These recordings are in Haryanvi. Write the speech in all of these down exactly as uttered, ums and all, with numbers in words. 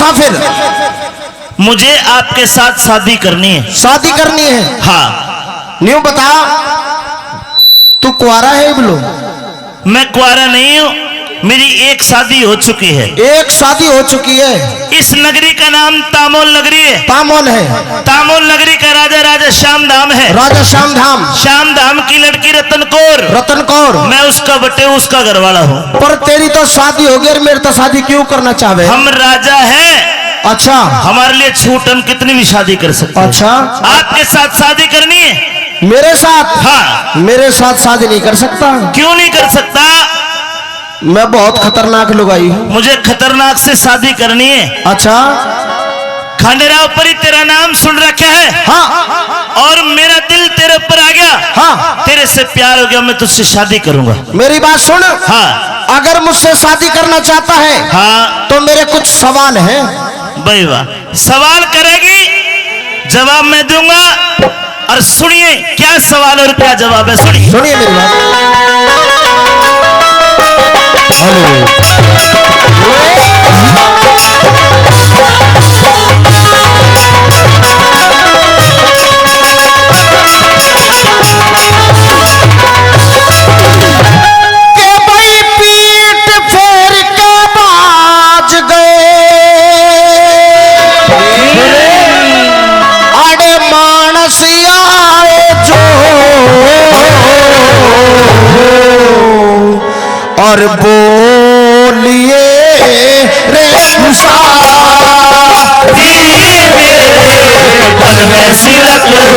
हाँ, फिर मुझे आपके साथ शादी करनी है। शादी करनी है? हाँ। न्यू बता, तू कुआरा है इबलो? मैं कुआरा नहीं हूँ, मेरी एक शादी हो चुकी है। एक शादी हो चुकी है। इस नगरी का नाम तामोल नगरी है। तामोल है। तामोल नगरी का राजा राजा श्याम धाम है। राजा श्याम धाम। श्याम धाम की लड़की रतन कौर। रतन कौर। मैं उसका बटे उसका घर वाला हूँ। पर तेरी तो शादी हो गई और मेरे तो शादी क्यों करना चाहे? हम राजा हैं। अच्छा। हमारे लिए छूट, हम कितनी भी शादी कर सकते हैं। अच्छा। आपके साथ शादी करनी है? मेरे साथ? हाँ। मेरे साथ शादी नहीं कर सकता। क्यों नहीं कर सकता? मैं बहुत खतरनाक लुगाई हूँ। मुझे खतरनाक से शादी करनी है। अच्छा। खंडेराव परी, तेरा नाम सुन रखा है। हाँ। और मेरा दिल तेरे पर आ गया। हाँ। तेरे से प्यार हो गया, मैं तुझसे शादी करूंगा। मेरी बात सुन। हाँ। अगर मुझसे शादी करना चाहता है, हाँ। तो मेरे कुछ सवाल हैं। भाई वाह, सवाल करेगी, जवाब मैं दूंगा। और सुनिए, क्या सवाल और क्या जवाब है, सुनिए। सुनिए मेरी बात। हेलो। के भाई पीठ फेर के भाज गए। अरे मानस आए जो और बोलिए रे मुसाफिर, तन में सिलक होए,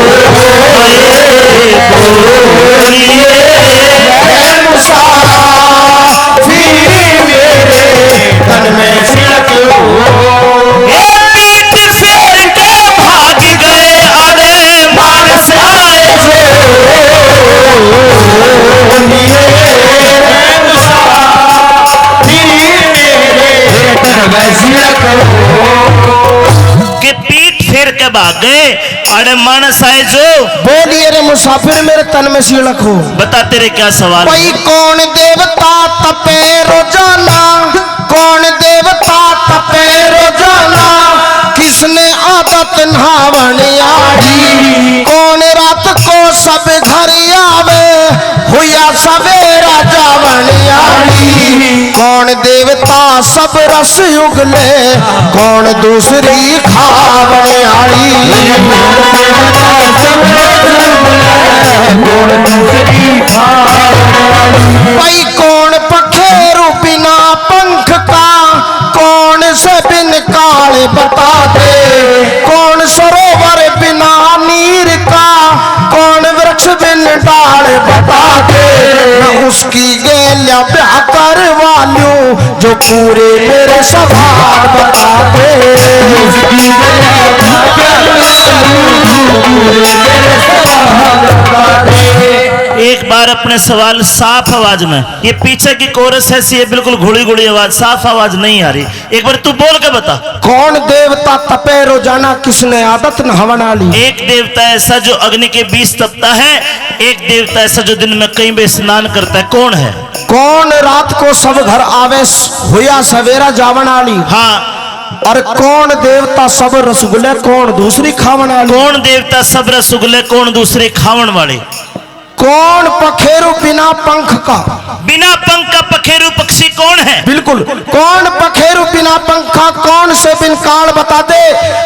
बोलिए रे मुसाफिर, तन में सिलक होए। पीठ फेर के भाग गए, अरे मानस आए जो। के पीठ फेर के भाग गए, अरे मानस आए जो। बोलिए रे मुसाफिर, मेरे तन में सिलक हो। बता तेरे क्या सवाल है? भाई कौन देवता तपे रोजाना, कौन देवता तपे रोजाना, किसने आदत नहावण आड़ी? कौन रात को सब घर आवे, हुआ सवेरा जावण आड़ी? कौन देवता सब रस उगले, कौन दूसरी खावण आड़ी? भाई कौन पखेरु बिना पंख का, कौन से बिन काल बता दे, कौन सरोवर बिना नीर का, कौन वृक्ष बिन डाल बता दे, मैं उसकी गेल्या ब्याह करवा लूं, जो पूरे मेरे सवाल बता दे। एक बार अपने सवाल साफ आवाज में, ये पीछे की कोरस ऐसी है, बिल्कुल घुली घुली आवाज, साफ आवाज नहीं आ रही, एक बार तू बोल के बता। कौन देवता तपे रोजाना, किसने आदत नहावण आली? एक देवता ऐसा जो अग्नि के बीच तपता है, एक देवता ऐसा जो दिन में कई बार स्नान करता है, कौन है? कौन रात को सब घर आवे, हुआ सवेरा जावण आली? हाँ। और कौन देवता सब रसगुल्ले, कौन दूसरी खावण आली? कौन देवता सब रसगुल्ले, कौन दूसरी खावण वाली? कौन पखेरु बिना पंख का? बिना पंख का पखेरु पक्षी कौन है? बिल्कुल। कौन पखेरु बिना पंख का, कौन से बिन काल बता दे,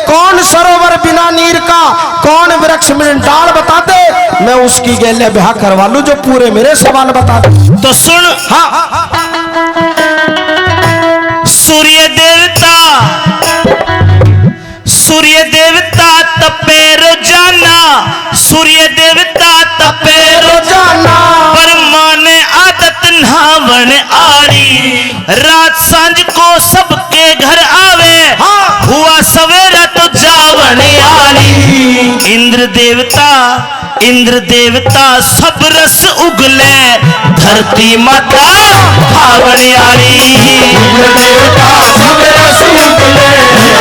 कौन सरोवर बिना नीर का, कौन वृक्ष बिन डाल बता दे, मैं उसकी गेले ब्याह करवा लूं जो पूरे मेरे सवाल बता दे। तो सुन। हाँ। सूर्य देवता, सूर्य देवता तपे रोजाना, सूर्य देवता तपे रोजाना, पर माने आदत नहावण आली। रात सांझ को सबके घर आवे, हाँ। हुआ सवेरा तो जावण आली। इंद्र देवता, इंद्र देवता सब रस उगले, धरती माता खावण आली। इंद्र देवता सब रस उगले,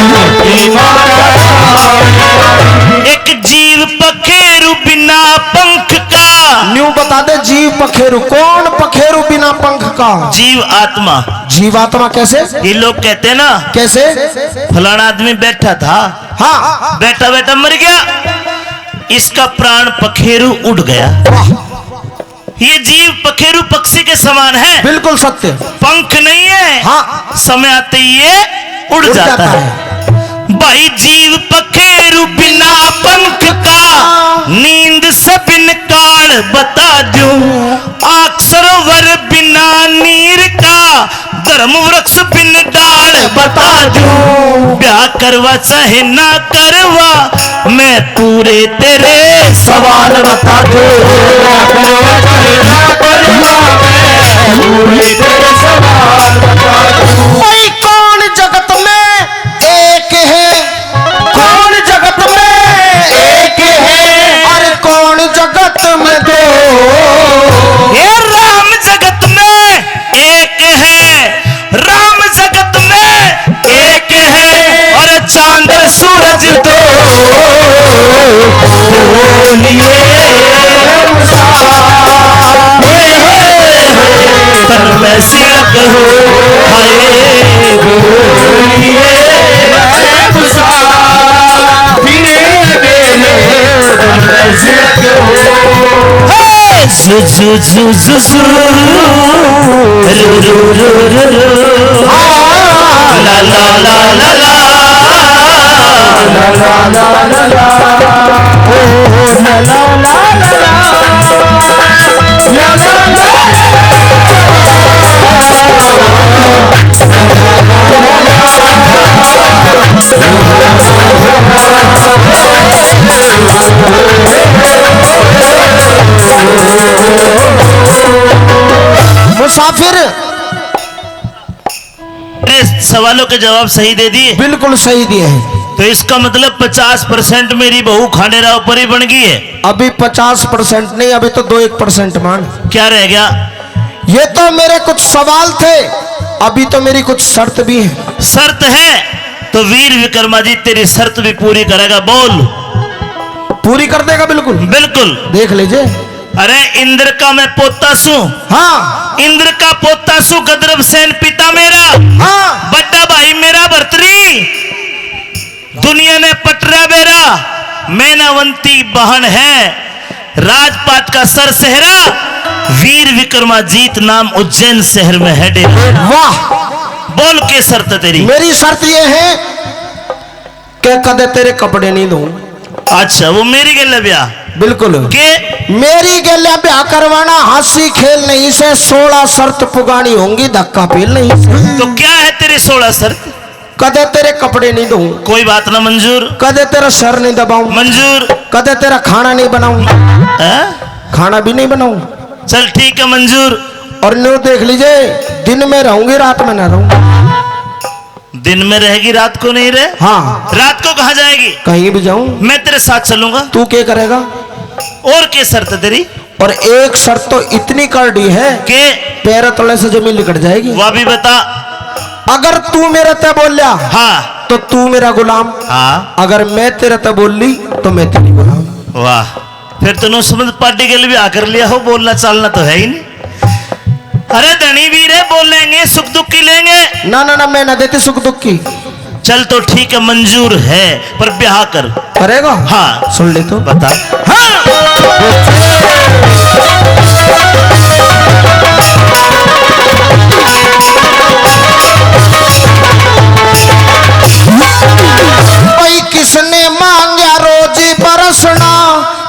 धरती माता खावण आली। एक जीव पखेरु बिना पंख का। न्यू बता दे, जीव पखेरु, कौन पखेरु बिना पंख का। जीव आत्मा। जीवात्मा कैसे? ये लोग कहते हैं ना, कैसे? फलाना आदमी बैठा था, हाँ। बैठा बैठा मर गया, इसका प्राण पखेरु उड़ गया। वाह। ये जीव पखेरु पक्षी के समान है। बिल्कुल सत्य। पंख नहीं है। हाँ। समय आते ही ये उड़ उड़ जाता जाता है। है। भाई, जीव पखेरु बिना पंख का, नींद से बिन काल बता दूं, आंख सरोवर बिना नीर का, धर्म वृक्ष बिन डाल बता दूं। ब्याह करवा चाहे ना करवा, मैं पूरे तेरे सवाल बता दूं। ब्याह करवा चाहे ना करवा, मैं पूरे तेरे सवाल बता दूं। भाई, कौन जगत में एक है, कौन जगत में एक है, अरे कौन जगत में दो? ये राम जगत में एक है, राम जगत में एक है, और चांद सूरज दो। बोलिए, तन में सिलक हो, हाय, बोलिए, फिर मेरे तन में सिलक हो। हे, जु, जु, जु, जु, जु। रु, रु, रु, रु, रु। ला, ला, ला, ला, ला। ला, ला, ला, ला, ला। ओ, ला, ला, ला, ला, ला। ला, ला, ला, ला, ला। मुसाफिर। मेरे सवालों के जवाब सही दे दिए। बिल्कुल सही दिए हैं। तो इसका मतलब पचास परसेंट मेरी बहू खांडेराव परी बन गई है। अभी पचास परसेंट नहीं, अभी तो दो एक परसेंट मान। क्या रह गया? ये तो मेरे कुछ सवाल थे, अभी तो मेरी कुछ शर्त भी है। शर्त है तो वीर विक्रमा जी तेरी शर्त भी पूरी करेगा। बोल। पूरी कर देगा बिल्कुल। बिल्कुल। देख लीजिए। अरे, इंद्र का मैं पोता सूं। हाँ। इंद्र का पोता सूं, गंधर्व सेन पिता मेरा। हाँ। बड़ा भाई मेरा भर्तरी, दुनिया ने पटरा बेरा, मैनावंती बहन है, राजपाट का सर सेहरा, वीर विक्रमाजीत नाम उज्जैन शहर में है डेरा। वाह। बोल के शर्त तेरी। मेरी शर्त ये है कि कदे तेरे कपड़े नहीं धोऊं। अच्छा, वो मेरी गेल्या ब्याह? बिल्कुल। के? मेरी गेल्या ब्याह करवाना हांसी खेल नहीं से, सोलह शर्त पुगानी होंगी, धक्का पेल नहीं से। तो क्या है तेरी सोलह शर्त? कदे तेरे कपड़े नहीं धोऊं। कोई बात ना, मंजूर। कदे तेरा सर नहीं दबाऊं। मंजूर। कदे तेरा खाना नहीं बनाऊं। हैं? खाना भी नहीं बनाऊं। चल ठीक है, मंजूर। और न्यू देख लीजिए, दिन में रहूंगी, रात में ना रहूं। दिन में रहेगी, रात को नहीं रहे? हाँ। रात को कहाँ जाएगी? कहीं भी जाऊं। मैं तेरे साथ चलूंगा। तू क्या करेगा? और क्या शर्त तेरी? और एक शर्त तो इतनी करड़ी है के? पैर तले से जमीन लिकट जाएगी। वह भी बता। अगर तू मेरे ते बोल्या, हाँ। तो तू मेरा गुलाम। हाँ। अगर मैं तेरे ते बोली, तो मैं तेरी गुलाम। वाह, फिर तूने समझ पार्टी के लिए भी आकर लिया हो, बोलना चालना तो है ही नहीं। अरे धनी वीर है, बोलेंगे, सुख दुख की लेंगे। ना, ना, ना, मैं ना देती सुख दुख की। चल तो ठीक है, मंजूर है, पर ब्याह कर। करेगा? हाँ। सुन ले तो। बता। हाँ। भाई, किसने मांगा रोज बरसना,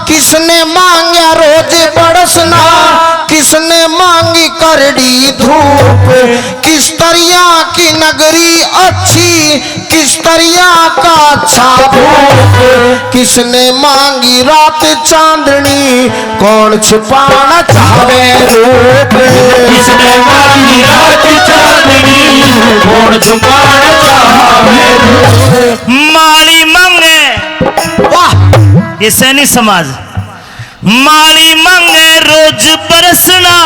किसने मांगा रोज बरसना, किसने मांगी करड़ी धूप, किस तरिया की नगरी अच्छी, किस तरिया का अच्छा भूप, किसने मांगी रात चांदनी, कौन छुपाना चाहवे रूप। किसने मांगी रात चांदनी, कौन छुपाना चाहवे रूप। माली मांगे, वाह, ये सैनी समाज। माली मांगे रोज बरसना,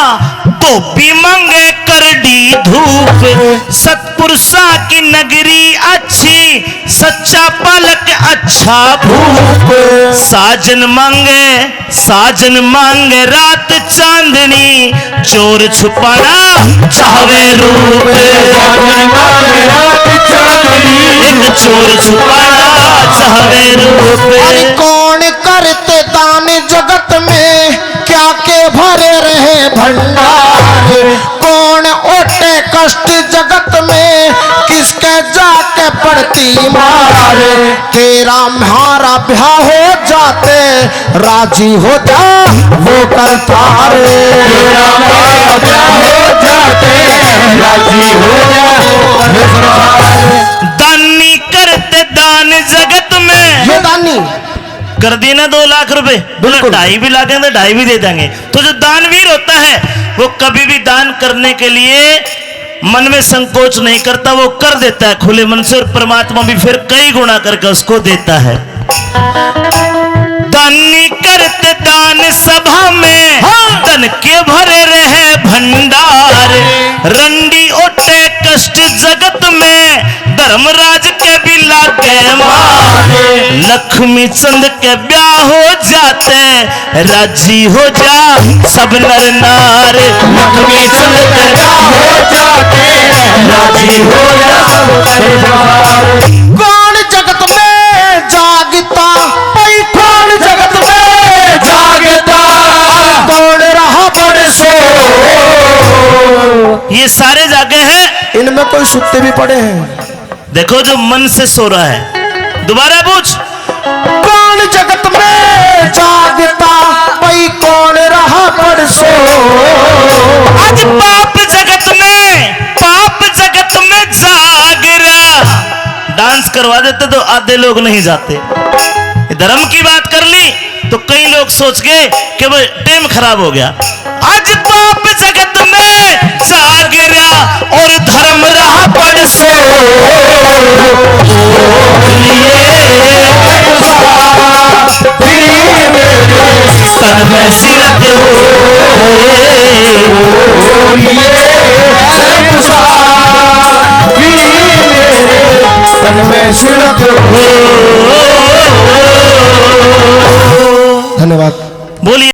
धोबी मांगे करड़ी धूप। सतपुरुषा की नगरी अच्छी, सच्चा पालक छाप। साजन मांगे, साजन मांगे रात चांदनी, चोर छुपाना चाहवे रूप। साजन मांगे रात चांदनी, एक चोर छुपाना चाहवे रूप। अरे कौन करते दान जगत में, क्या के भरे रहे भंडार। कौन ओटे कष्ट जगत में, किसके जाके पड़ती मार। तेरा म्हारा ब्याह हो जाते, राजी हो जा वो करतार। तेरा म्हारा ब्याह हो जाते, राजी हो जा वो करतार। दानी करते दान जगत में। ये दानी। कर दिए ना दो लाख रुपए, बोला, बिल्कुल। ढाई भी लागेंगे तो ढाई भी दे देंगे। तो जो दानवीर होता है, वो कभी भी दान करने के लिए मन में संकोच नहीं करता, वो कर देता है खुले मन से, और परमात्मा भी फिर कई गुना करके उसको देता है। दानी करते दान सभा में, हाँ। धन के भरे रहे भंडार। रंडी ओटे कष्ट जगत में, धर्मराज के भी लागे मार। लक्ष्मी चंद के ब्याह हो जाते, राजी हो जा सब नर नार। लक्ष्मी चंद के ब्याह हो जाते, राजी हो जा सब नर नार। कौन जगत में जागता, भाई कौन जगत में जागता, कौन रहा बड़ सो। ये सारे जागे हैं। इनमें कोई सुत्ते भी पड़े हैं। देखो, जो मन से सो रहा है, दोबारा पूछ। कौन जगत में जागता, भाई कौन रहा बड़ सो। आज पाप जगत में, पाप जगत में जाग रहा। डांस करवा देते तो आधे लोग नहीं जाते। धर्म की बात कर ली तो कई लोग सोच गए कि वो टाइम खराब हो गया। आज पाप जगत में जाग रहा और धर्म रहा बड़ सो। बोलिए, तन में सिरत हो। बोलिए, तन में सिरत हो। धन्यवाद। बोलिए।